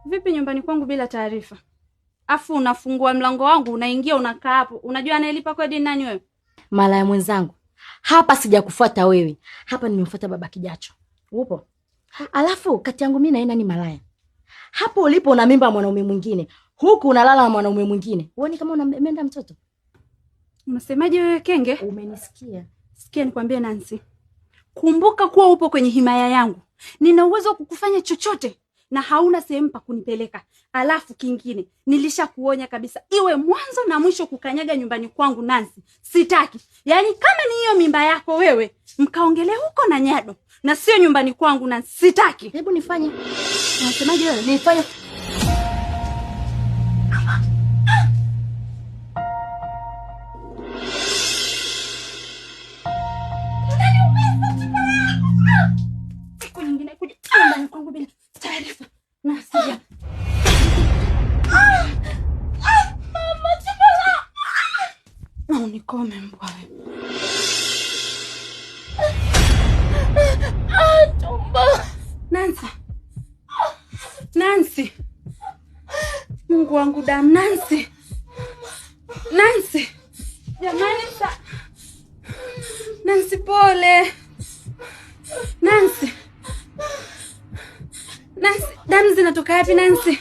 Vipi nyumbani kwangu bila taarifa? Afu unafungua mlango wangu unaingia unakaa hapo. Unajua anayelipa kodi nani wewe? Malaya mwenzangu, hapa sijakufuata wewe, hapa nimemfuata baba Kijacho. Upo? Alafu kati yangu mimi na yeye nani malaya? Hapo ulipo una mimba ya mwanaume mwingine, huku unalala na mwanaume mwingine. Huoni kama unamenda mtoto? Unasemaje wewe kenge? Umenisikia? Sikia nikwambie Nancy. Kumbuka kuwa upo kwenye himaya yangu. Nina uwezo wa kukufanya chochote na hauna sehemu pa kunipeleka. Alafu kingine, nilishakuonya kabisa, iwe mwanzo na mwisho kukanyaga nyumbani kwangu Nancy. Sitaki. Yaani kama ni hiyo mimba yako wewe, mkaongelee huko na Nyado na sio nyumbani kwangu Nancy. Sitaki. Hebu nifanye. Unasemaje wewe? Nifanye. Siku nyingine kuja nyumbani kwangu bila taarifa. Na sija. Na unikome mbwa wewe. Nancy. Nancy. Mungu wangu damu Nancy. Nancy. Jamani sa. Nancy pole. Nancy. Nancy, damu zinatoka wapi Nancy?